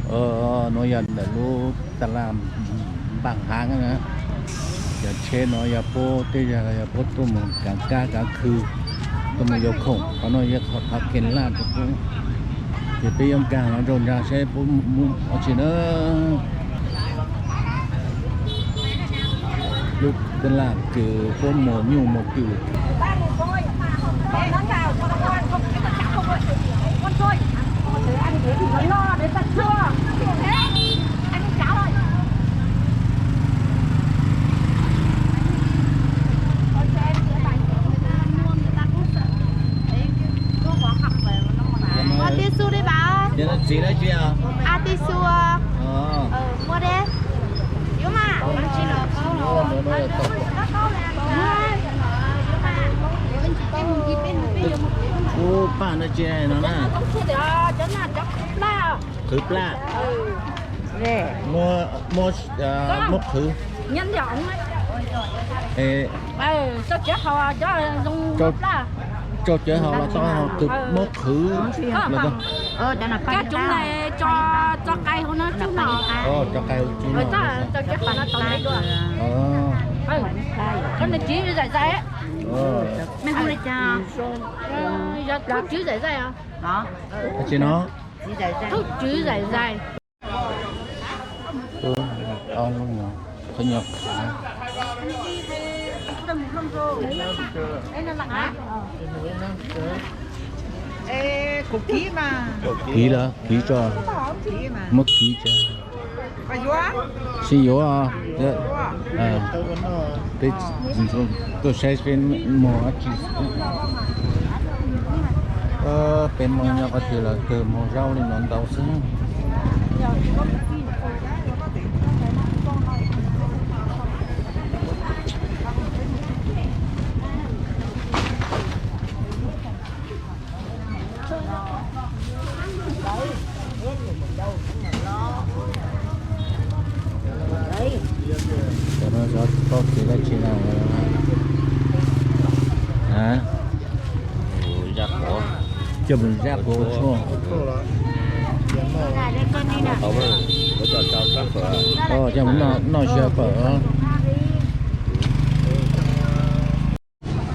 Nuav yog ntawm lub tas laj npaj hav na. Cov tsheb no yog puab tej zag los yog puab tuaj mus kaav kab kaav khw, tuaj mus yuav khoom. Qhov no yog qhov parking lot rau puab, ces peb yuav nkaag los nraug nraag saib puab muaj dlaab tsi na. Lub tas laj kws puab muag nyuj muag twm. Muaj tij xu li pab? Tij xu. Muaj de. Yuav mas. Ub, paj no tsi no na? Qhwv plab. Muab, muab qhwv. Rau cawv haus los tau, muab qhwv. Tso qai hauv no. Tsi no. Thub tswv zaim zaim. Qhov nyuag khav. Kiv lawm, kiv tso, muab kiv tso. Sib yuav. Tuaj saib peb muag dab tsi. Peb muag nyob qhov twg los kawg muag zaub li no ntau xwb. Cov no xyov tau kev dab tsi na. Coj mus zaj quav ua tshuaj. Coj mus noj xyaw pawm.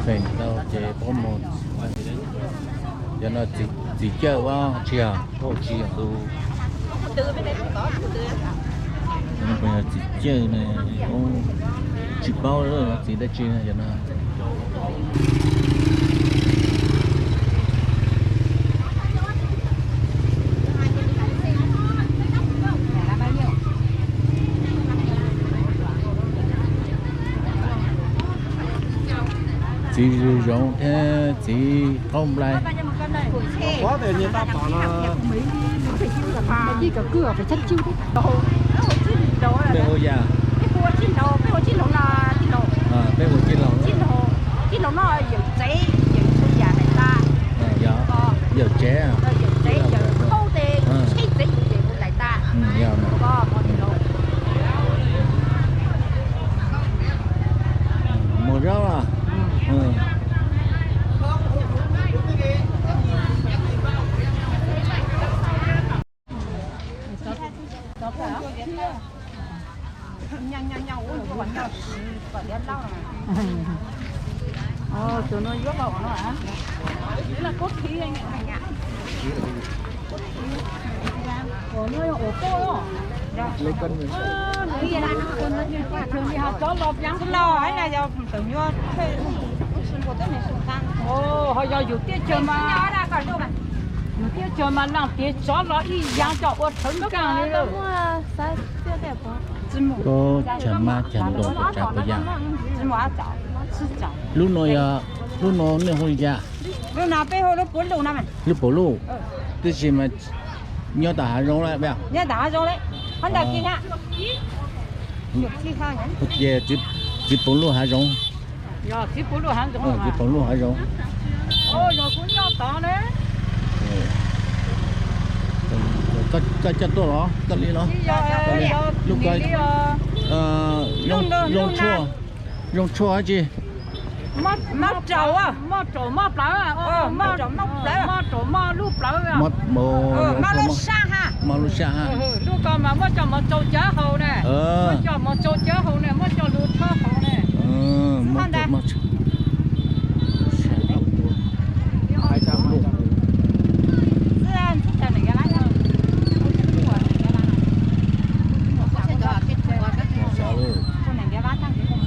Feem ntau ces puab mus, cov no txiv cawj ua tsi yog, tsis yog, txiv cawj ne, tsis paub txiv dab tsi no. Txiv zoov thiab txiv qaub nplai. Peb hu yam. Peb hu tij laug. Yawm tsev. Muag zaub los? Ho yog yus teb chaws mas, yus teb chaws mas leej tiav tsov los ib yaam coj ua thawv nkaaj li. Cag mab cag ntoos puas tsav puas yaam? Lub no yog, lub no nej hu li cas? Lub puv luj, tab sis mas nyob tom hav zoov lawm. Ces txiv puv luj hav zoov. Txiv puv luj hav zoov. Koj coj tuaj los koj li los? Lub ko zoo tshuaj, zoo tshuaj dab tsi? Moj raum, moj raum moj plawv, moj raum moj lub plawv, moj lub sab ha. Mov lub sab ha. Lub ko mas muab cov mov tsau cawv hauv na. Muab cov mov tsau cawv hauv na, muab cov lus thob hauv na.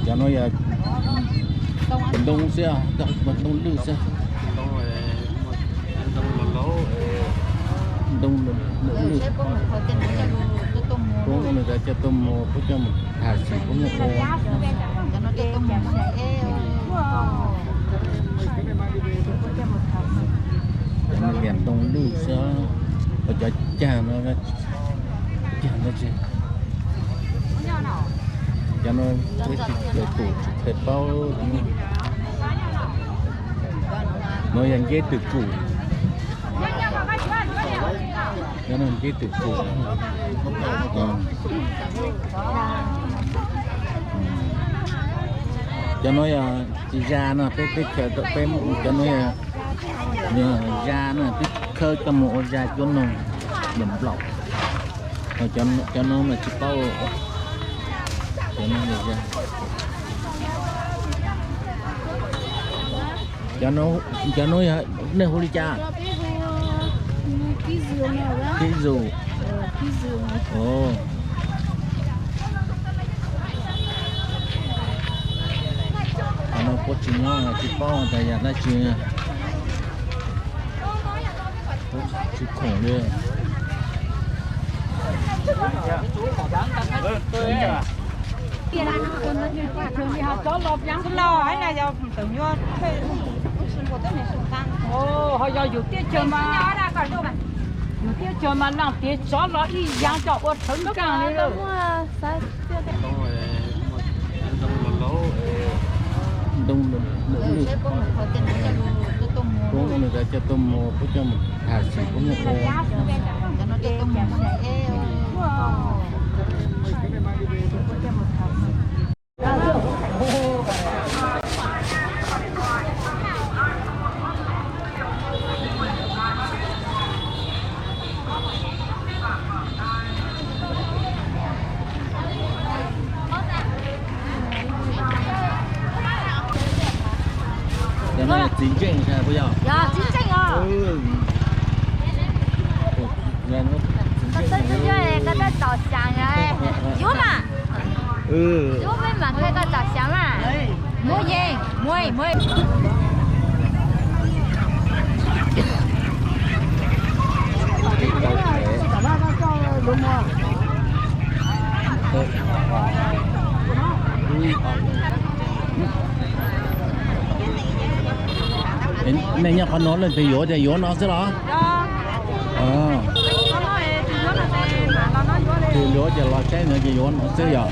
Cov no yog ntoo xwb, ntoo lwj xwb. Ntoo lwj, poob nws coj tuaj muag, poob coj mus tham xwm, poob muag ua. Cov no yog ntoo lwj xwb, cov cag no, cag no tsis, cov no peb tsis tau tus tsis kheev paub. No yog nceb twm kum. Cov no nceb twm kum. Cov no yog zas no, peb, peb khaws, peb, cov no yog zas no, peb khawb coj mus ua zas cuab noog nplaum. Cov no mas tsis paub. Cov no yog zas. Cov no, cov no yog nej hu li cas? Tib zus. Cov no kuj tsis nyob, tsis paub tas yog dab tsi. Tsis khoom li. Ho yog yus tiaj chaw mas, yus tiaj chaw mas leej tiav tsov los ib yam coj ua rhawv nkaaj li. Poob nws coj tuaj muag, poob coj mus tham xwm, poob muag ua. Cov no yog txiv ntseej puas yog? Yog txiv ntseej os. Koj txhob txwj koj txhob txawj xyav, yuav mas. Yuav peb mam qhia koj txhob xyav mas. Muab yeej, muab, muab. Nej nyob qhov no leej twg yuav ces yuav no xwb los? Tus yuav ces los saib no ces yuav no xwb yom.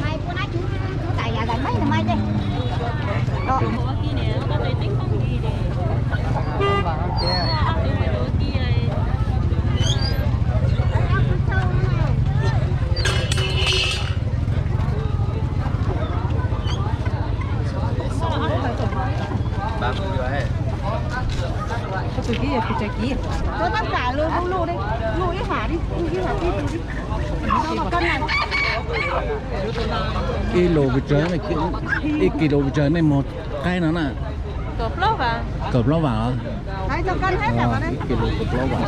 Ib lus pes tsawg, ib kis lus pes tsawg nej muag qaib no na? Kaum plaub vam os. Ib kis lus kaum plaub vam.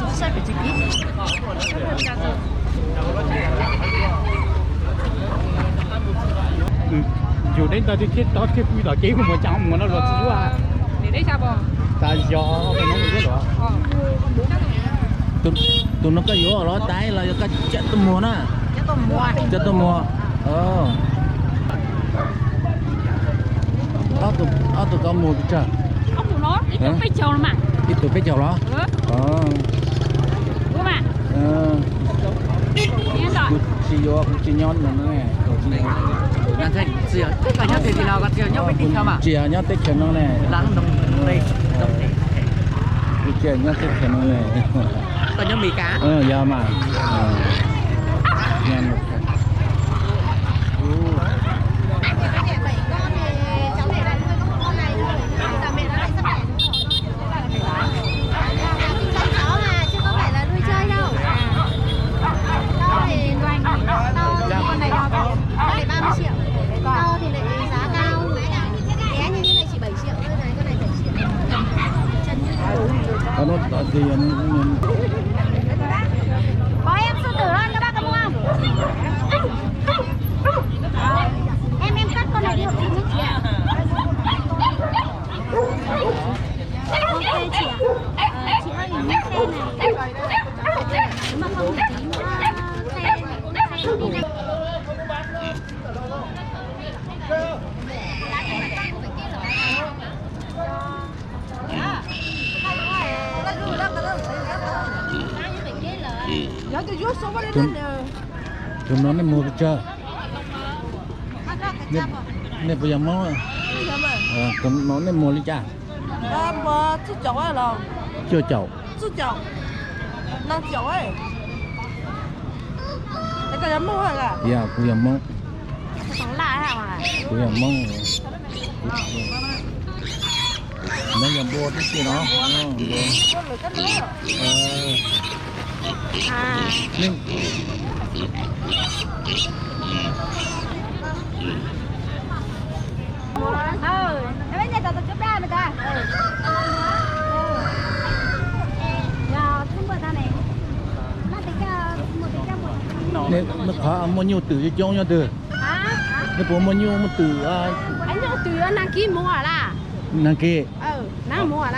Yus deb ntawd thiaj, thiaj tob thiaj pw tom kev kuj mus cas mus no los tsis yuav. Tas yog. Tus no koj yuav los tais los yog koj coj tuaj muag na? Coj tuaj muag. Ob tug koj muag pes tsawg? Ib tug peb caug los? Kuv tsis yuav, kuv tsis nyob no ne. Tsis yog nyob teb chaws no ne. Kuv tsis nyob teb chaws no ne. Yog mas. Có em sư tử không? Các bác có mua không? Em, em cắt con này đi học sinh nhé chị ạ. Ok chị ạ. Ờ, chị ơi, em mua xe này. Nếu mà không thì chị mua xe, xe đi này. Tus no nej muag pes tsawg? Nej puas yog Hmoob? Tus no nej muag li cas? Cuaj caum. Yog, kuv yog Hmoob. Kuv yog Hmoob. No yog npua tib si no. Nej qhov muaj nyuj twm coob coob nyob twg? Nej puas muaj nyuj muaj twm? Nyuj twm nag kis mus lawm. Nag kis? Nag hnub mus lawm.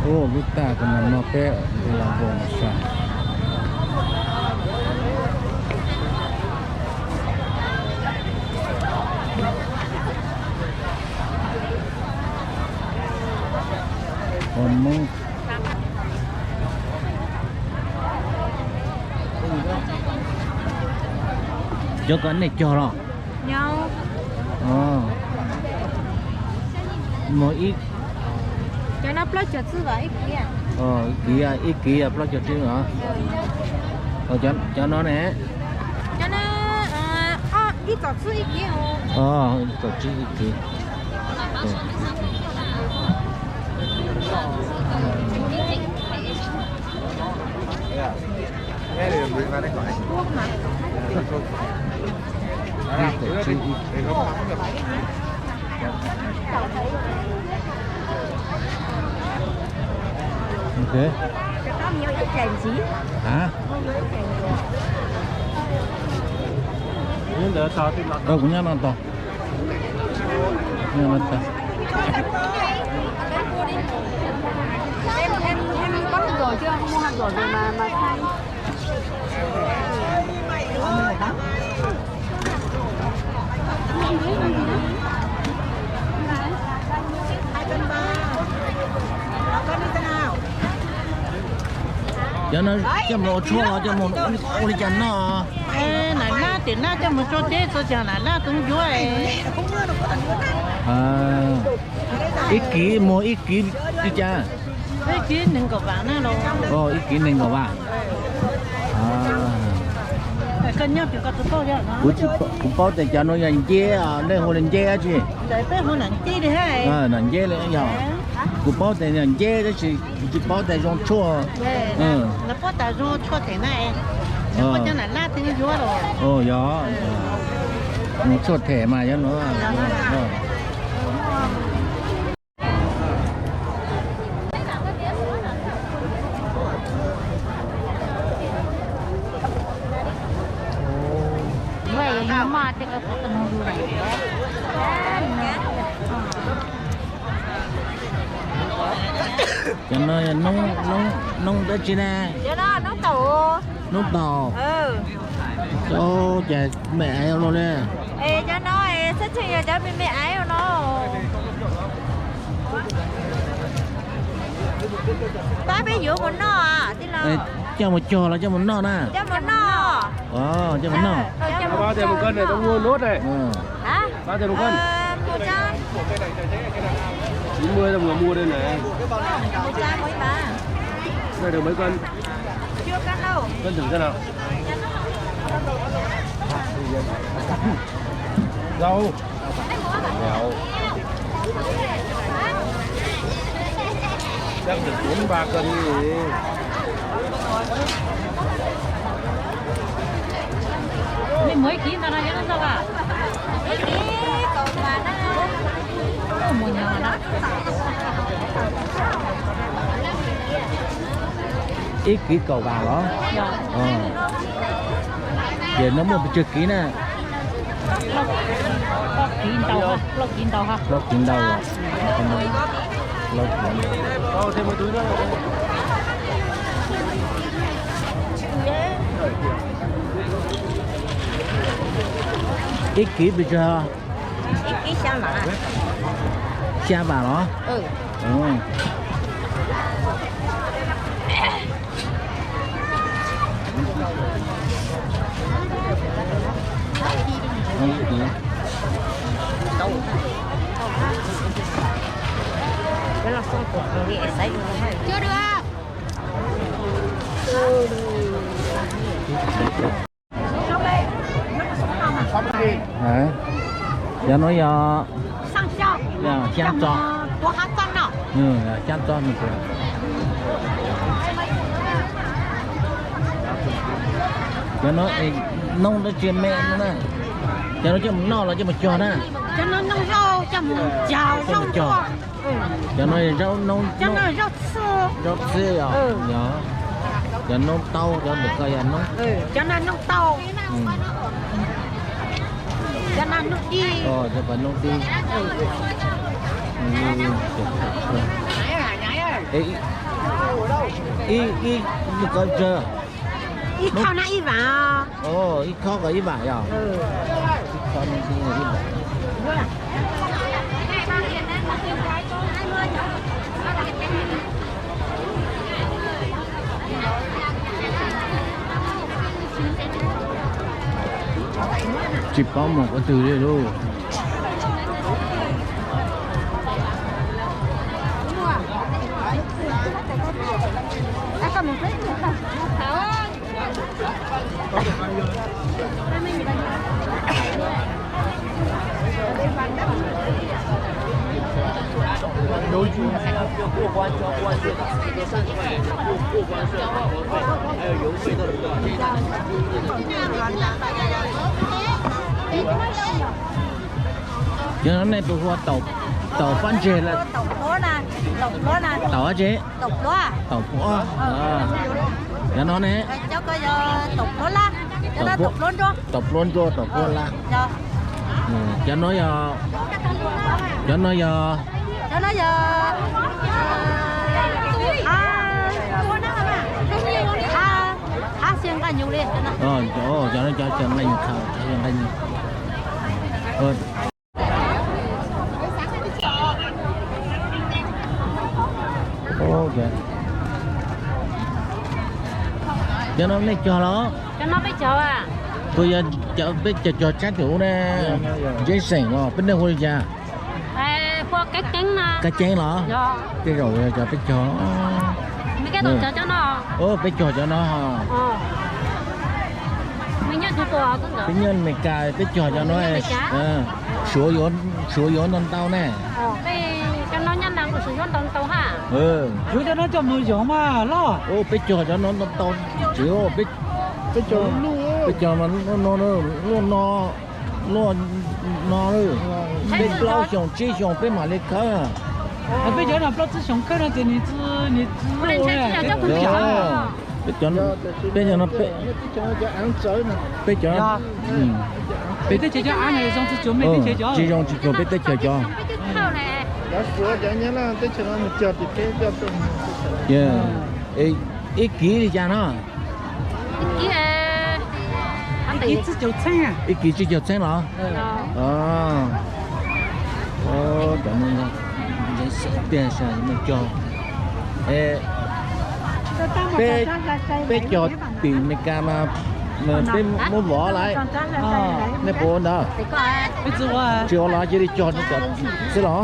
Ua lub taj ko no peb los npua mas sa. Ua Hmoob. Cov ko nej cog los? Muag ib, ib kiv, ib kiv plaub caug tsib os. Cov no ne? Ib txom tsib ib kiv. Kuv nyob no tos. Cov no coj mus ua tshuaj los coj mus ua li cas noj? Nam laj tim naj coj mus tso teb txhua tsav nam laj tub yuav. Ib kiv muag ib kiv li cas? Ib kiv nees nkaum vam na los. Ib kiv nees nkaum vam. Kuv tsis, kuv paub tias cov no yog nceb, nej hu li nceb dab tsi? Nam nceb li yog. Kuv paub tias yog nceb tab sis kuv tsis paub tias zoo tshuaj. Yog, zoo tshuaj them mas yog no. Cov no yog noob, noob dab tsi na? Noob taum. Cov cas me aiv ua luaj li. Cov no xab cheem yog cov me me aiv no. Pab peb yuav mus noj tij laug. Coj mus cog los coj mus noj na? Coj mus noj. Coj mus noj. Rau. Chắc được bốn ba cân đi. Mej muag ib kis ntawd no yog leej twg a? Ib kis kaum vas na. Ib kis kaum vas los? Ces no muaj pes tsawg kis na? Plaub kis ntau, plaub kis ntau, plaub kis ntau. Ib kis pes tsawg? Xya vas los? Cov no yog xyab txob. Xyab txob no. Cov no noob dab tsi me no na? Cov no coj mus noj los coj mus cog na? Cov no noob zaub coj mus cog, coj mus cog. Cov no yog zaub noob, zaub txhwb os. Cov noob taub, cov ntawm ko yog noob, cov no noob taub. Cov no noob dib. Cov noob dib. Ib, ib, ib, ko tsawg? Ib khob na ib vas. Ib khob ko ib vas yog? Ib khob ib vas. Tsis paub mus qhov twg li lauj. Cov no nej puas hu ua taum pob ntseg los? Taum dab tsi? Taum pluab. Cov no ne? Taum pluab ntsuab, taum pluab lab. Cov no yog, cov no yog, cov no cov xyaw nqaij nyuj, cov xyaw nqaij nyuj. Cov no nej cog los? Tus yog cov peb cog cog tsab tim ub ne, Jason os, peb nej hu li cas? Kab ceeb los? Tej zaum yog cov peb cog. Peb cog cov no. Peb nyob Meskas peb cog cov no. Suav yuav, Suav yuav ntau ntau ne. Yuav cov no coj mus yoov mas loj. Peb cog cov no ntau ntau. Tsis, peb cog, peb cog mas luaj no, luaj no, peb plaub xyoos tsib xyoos peb mam li khawb. Peb cov no plaub tsib xyoos khawb no ces nws tsis, nws tsis, peb cov, peb cov no, peb cov, peb teb chaws cov av zoo tsis cuag mej teb chaws cov. Tsis zoo tsis cuag peb teb chaws cov. Ib kiv li cas no? Ib kiv tsib caug txheeb los? Cov no tiag, cog, peb cog tim Meskas mas peb muab vov lawm. Nej puas ua ntawd? Tsis ua los cia li cog xwb los?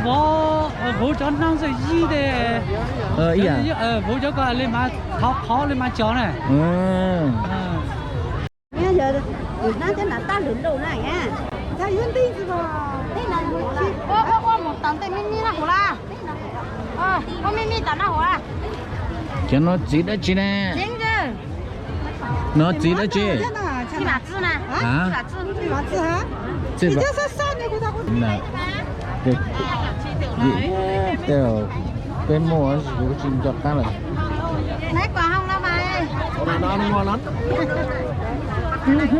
Vov, vov cov no xwb ib, vov cov ko li mas qhov qhov li mas cog na. Ua mus tas ntej me me na hauv lawm. Cov no txiv dab tsi ne? No txiv dab tsi? Hã? Peb muaj kuv tsis nco qab lawm.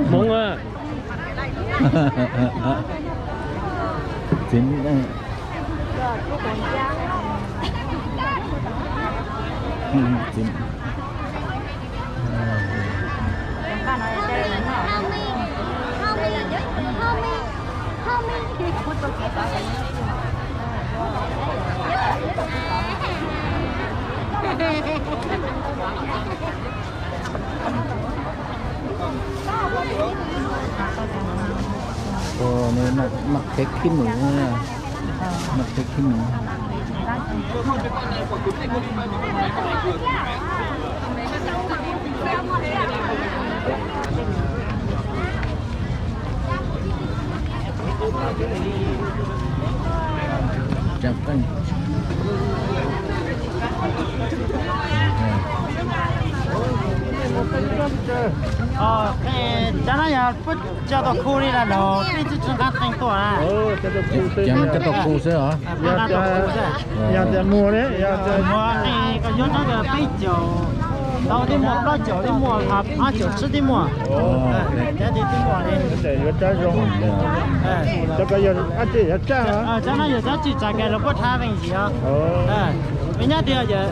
Hmoob a. Ua, noj qhiav khib nus, noj qhiav khib nus. Cov no yog puab coj tau khu li los peb tsi tsi nqa qee tuaj na? Cov no coj tau khu xwb os. Yog tias muag, muag qee koj yuav tau peb caug, tau twb muaj, plaub caug twb muaj, ob caug tsib twb muaj. Cov twb muaj li. Yuav tsab zoo. Cov ko yog dab tsi, yog tsaj? Cov no yog cov tsi tsa kais los puab thav veej yim os. Me nyab tiag yog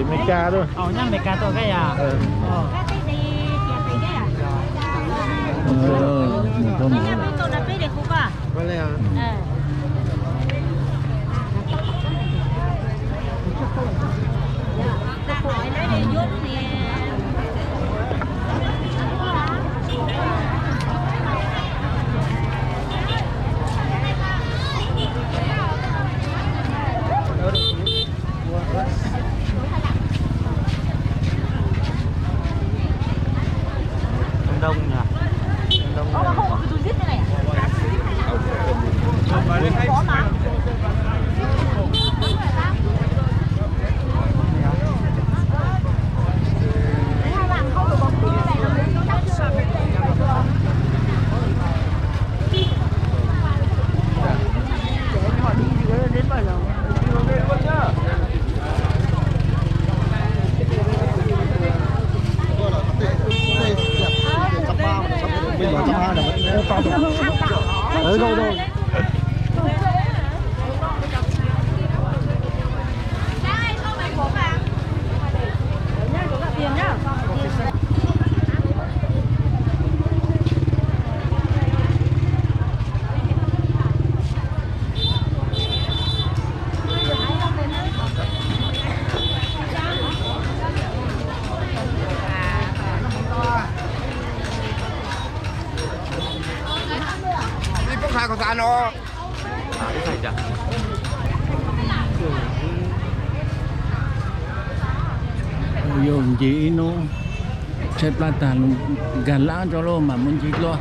Meskas, nyob Meskas tuaj koj yog? Ntoo, ntoo. Ib pob kha kom tas no. Yog ncig ib hnub tshaib plab tag, nkag lab tso lauj mam mus ncig dlua.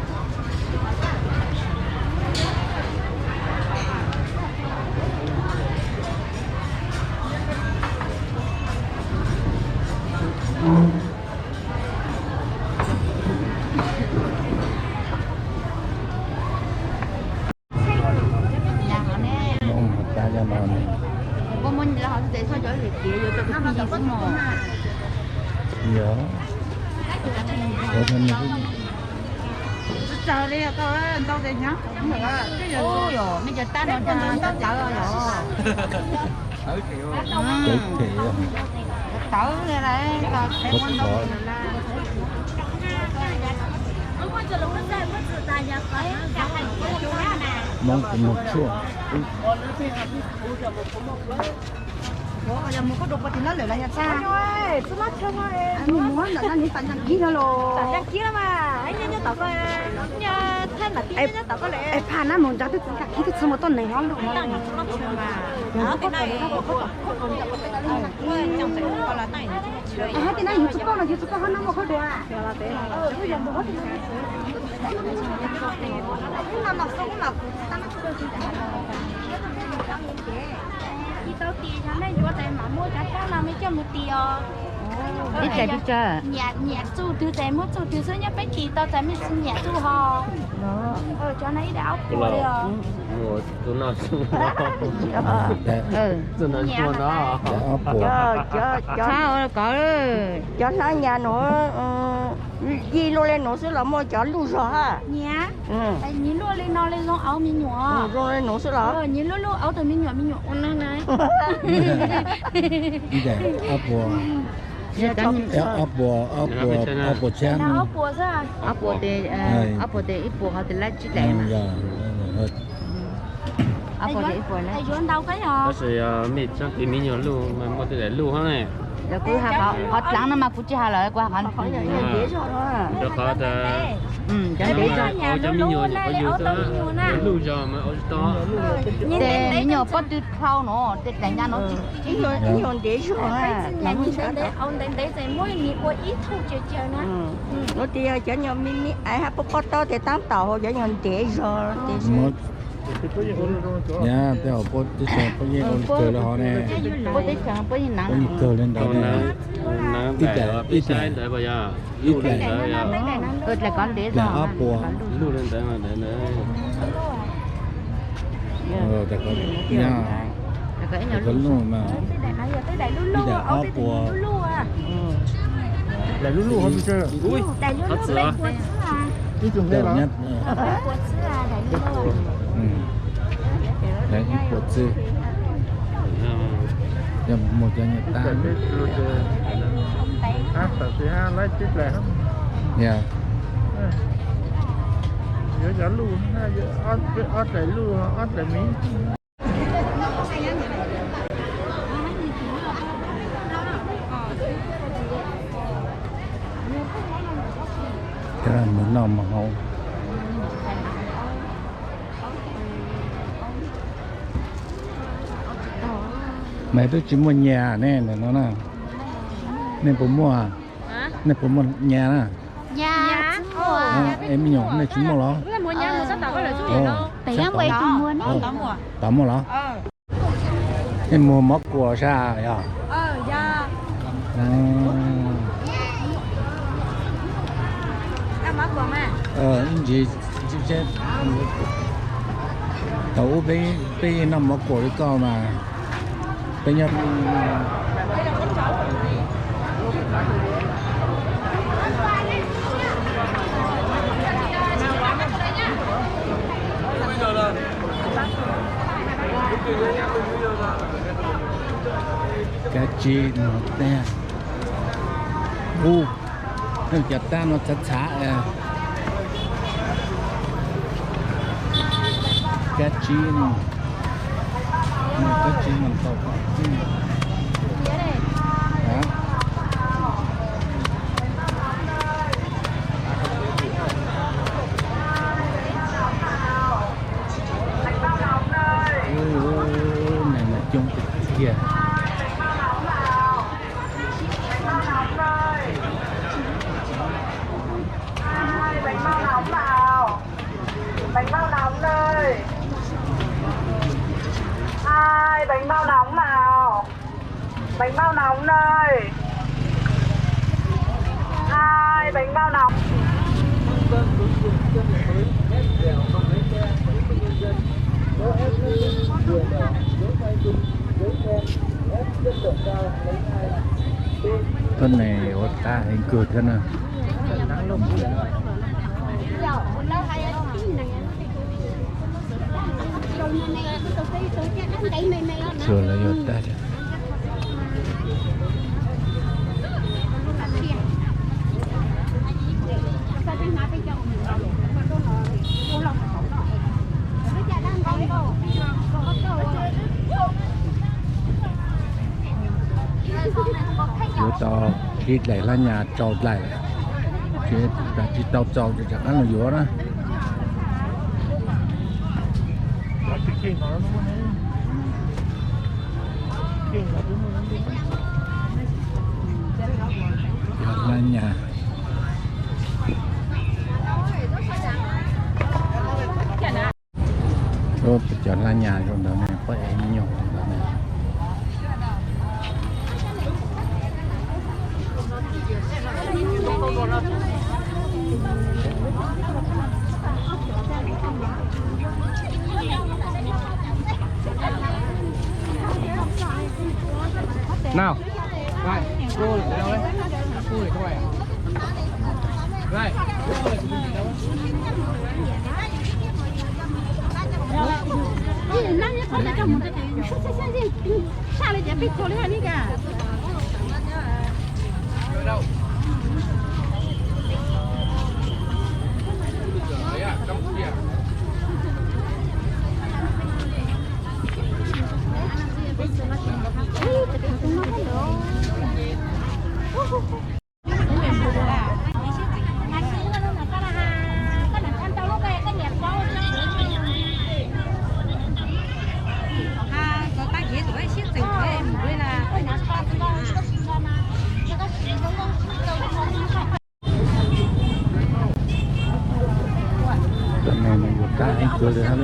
Yog. Tsis txawg li, ntau tes hnyav. Ub, yog me cov tab no ntau ntau tawv os. Tawv li lawm, tau qhov ntau lawm. Hmoob kuv mus tshuaj. Yog mus koj dua pov tim no lawm los yog txaj? Mus muab ntawm no nws tam ncaj kib no los. Es phaj na mus nrog twb ncaj kib twb txhua mus tuaj neeg hlob lus no. Hab tim no yug tsis paub los yug tsis paub hab no muaj khaub dua. Ub, yog mus hab tim no. Ub, no mas xub ub mas kuv tsis tau. Yog nej yuav tes mam muab cov rab no me coj mus tis os. Ib tes twg tsawg? Nyiam txuj twg tes muab txuj twg xwb, nyob peb kis tau tes mej tsis nyiam txuj ho. Cov no ib daim ob puas li os. Cov hlab nyas nuav, yig luaj li nuav xwb los muaj cov luj zog ha. Nyiam, nyiam luaj li no li zoo auv me nyuam. Zoo li nuav xwb los? Nyiam luaj luaj auv tus me nyuam, me nyuam ua no na. Ib daim ob puas, ob puas, ob puas tshiab. Ob puas tes, ob puas tes ib puas qhov tes lab tsib daim. Ob puas tes ib puas lab. Tab sis mej txhaj tis me nyuam luj mas muaj tej daim luj hab ne. Lawv kuj has qhov dlaav no mas kuv tsis has lawm, kuv has qhov, rau qhov tas cov me nyuam nyuam qhov yug xwb, luj zog mas auv tsis tau. Tes me nyuam pob tw dhau no, tes daim nyas no tsis, nyuam ntev zog. Ntev ntev tes muab nws ua ib thauj tsawg tsawg na. Nuav tes yog cov nyuam me me aiv hab pob pob taub tes taab tom hauv cov nyuam ntev zog. Tej hauv pob teb chaws puab yeej ua li kawg li hov ne. Puab yeej kawg li ntawd ne. Ib daim, ib daim, ib daim, daim ob puas. Ib daim ob puas. Daim luj luj, ib tug ntawd los? Daim ib puas txwb. Yog muaj cov nyuam tab. Yog, yuav cov luj, ob daim luj, ob daim me. Cov mus noj mus haus. Mas twb tsis muaj nyas ne ntawm no na. Nej puas muaj? Nej puas muaj nyas na? Es me nyuam nej tsis muaj los? Tom muaj los? Nej muag mov kuam sab yog? Ib ntsis, thaum ub peb yeej noj mov kuam li koj mas. Peb nyob kab tsib no tag. Ub, cov tab no txhav txhav. Kab tsib no, kab tsib no tau. Neeg mas coob tiag. Bánh bao nóng này. Hai bánh bao nóng. Tuaj ne ua tab heev kawg thiab na. Tsuas lawv yuav tag thiab. Yuav tau ib daim hlab nyas rau daim, tsis tau txaus ces rov qab los yuav na. Cov hlab nyas, cov hlab nyas zoo ntawd ne, poj ev me nyuam ntawd ne. Nào. Right. Cô là ở đâu đấy? Cô là cô này à? Right. Ở đâu? Tam no nws yuav kab ib cuag li hab.